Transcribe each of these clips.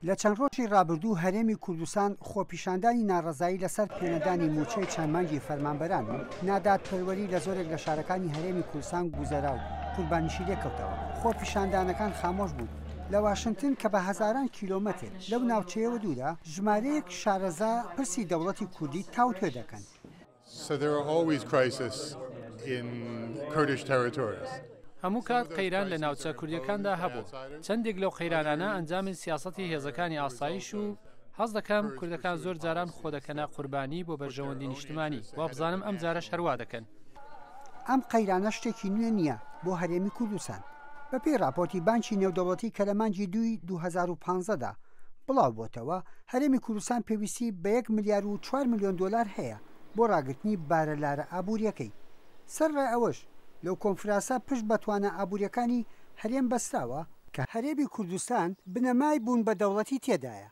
لە چەند ڕۆژی ڕابردوو هەرێمی کوردستان خۆپیشاندانی ناڕەزایی لەسەر پێنەدانی مووچەی چەند مانگی فەرمانبەران و نادادپەروەری لە زۆرێک لە شارەکانی هەرێمی کوردستان گوزەرا و قوربانیشی لێکەوتەوە. خۆپیشاندانەکان خامۆش بوون. لە واشنتن کە بە هەزاران کیلۆمەتر لەو ناوچەیەوە دوورە، ژمارەیەک شارەزا پرسی دەوڵەتی کوردی تاوتوێ دەکەن. هەموو کات قەیران لە ناوچە کوردیەکاندا هەبووە، چەندێک لەو قەیرانانە ئەنجامن سیاسەتی هێزەکانی ئاسایش و حەز دەکەم کوردەکان زۆر جاران خۆ دەکەنە قوربانی بۆ بەرژەوەندی نیشتمانی، وابزانم ئەم جارەش هەروا دەکەن. ئەم قەیرانە شتێکی نوێ نییە بۆ هەرێمی کوردستان. بەپێی ڕاپۆرتی بانکی نێودەوڵەتی کە لە مانگی دووی 2015 دا بڵاوبۆتەوە، هەرێمی کوردستان پێویستی بە یەک ملیار و چوار ملیۆن دۆلار هەیە بۆ ڕاگرتنی بارە لارە ئابوورییەکەی. سەرەڕای ئەوەش، لەو کۆنفراسە پشت بە توانا ئابوورییەکانی هەرێم بەستراوە، کە هەرێمی کوردستان بنەمای بوون بە دەوڵەتی تێدایە.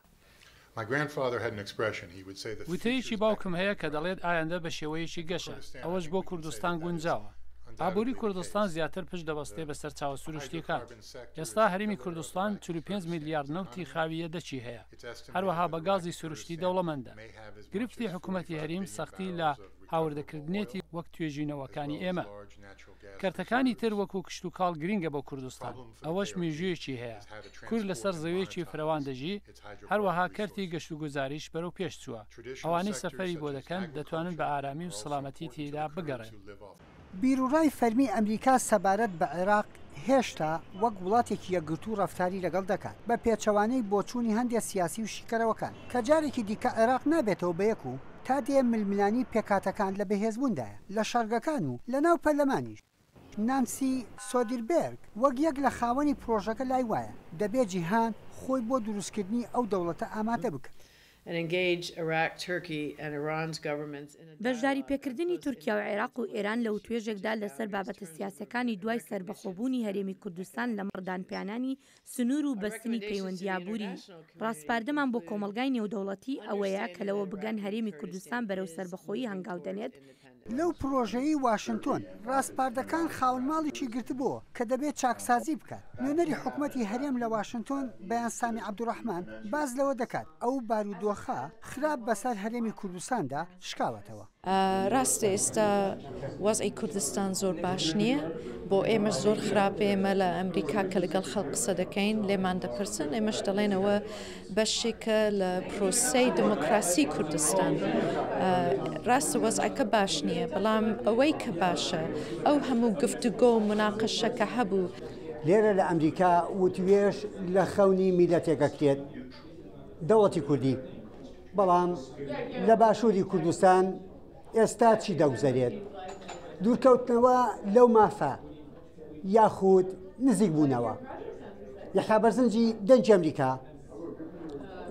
وتەیەکی باوکم هەیە کە دەڵێت ئایندە بە شێوەیەکی گەشە، ئەوەش بۆ کوردستان گونجاوە. ئابووری کوردستان زیاتر پشت دەبەستێ بە سەرچاوە سروشتییەکان. ئێستا هەرێمی کوردستان 45 میلیارد نەوتی خاوی یەدەکی هەیە، هەروەها بە گازی سروشتی دەوڵەمەندە. گرفتی حکوومەتی هەریم سەختی لە هاوردەکردنێتی وەک توێژینەوەکانی ئێمە. کەرتەکانی تر وەکو کشتوکاڵ گرینگە بۆ کوردستان، ئەوەش مێژوویەکی هەیە. کورد لەسەر زەوییەکی فرەوان دەژی، هەروەها کەرتی گەشتوگوزاریش بەرەو پێش چووە، ئەوانەی سەفەری بۆ دەکەن دەتوانن بە ئارامی و سڵامەتی تێیدا بگەڕێن. بیروڕای فەرمی ئەمریکا سەبارەت بە عێراق هێشتا وەک وڵاتێکی یەکگرتوو ڕەفتاری لەگەڵ دەکات، بە پێچەوانەی بۆچوونی هەندێ سیاسی و شیکەرەوەکان، کە جارێکی دیکە عێراق نابێتەوە بە یەک و تا دێ ململانی پێکهاتەکان لە بەهێزبووندایە لە شەڕگەکان و لەناو پەرلەمانیش. نانسی سۆدیربێرگ وەک یەک لە خاوەنی پرۆژەکە لای وایە دەبێ جیهان خۆی بۆ دروستکردنی ئەو دەوڵەتە ئامادە بکات. بەشداریپێکردنی تورکیا و عێراق و ئێران لە وتوێژێکدا لەسەر بابەتە سیاسیەکانی دوای سەربەخۆبوونی هەرێمی کوردستان لەمەڕ دانپیانانی سنوور و بەستنی پەیوەندی ئابووری. ڕاسپاردەمان بۆ کۆمەڵگای نێودەوڵەتی ئەوەیە کە لەوە بگەن هەرێمی کوردستان بەرەو سەربەخۆیی هەنگاو دەنێت، لەو پڕۆژەیەی واشنتۆن، ڕاسپاردەکان خاوەن ماڵیشی گرتبۆوە کە دەبێت چاکسازی بکات. نوێنەری حکومەتی هەرێم لە واشنتۆن، بەیان سامی عەبدولڕەحمان، باس لەوە دەکات، ئەو بارودۆخە خراپ بەسەر هەرێمی کوردستاندا شکاوەتەوە. ڕاستە ئێستا وەزعی کوردستان زۆر باش نییە، بۆ ئێمەش زۆر خراپە، ئێمە لە ئەمریکا کە لەگەڵ خەڵک قسە دەکەین لێمان دەپرسن، ئێمەش دەڵێین ئەوە بەشێکە لە پرۆسەی دیموکراسی کوردستان. ڕاستە وەزعەکە باش نییە، بەڵام ئەوەی کە باشە ئەو هەموو گفتوگۆ و موناقەشە کە هەبوو، لێرە لە ئەمریکا وتوێژ لە خەونی میللەتێک ئەکرێت، دەوڵەتی کوردی، بەڵام لە باشووری کوردستان ئێستا چی دەگوزەرێت؟ دوورکەوتنەوە لەو مافە یاخود نزیک بوونەوە؟ یەحیا بەرزنجی دەنگی ئەمریکا،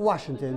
واشنتن.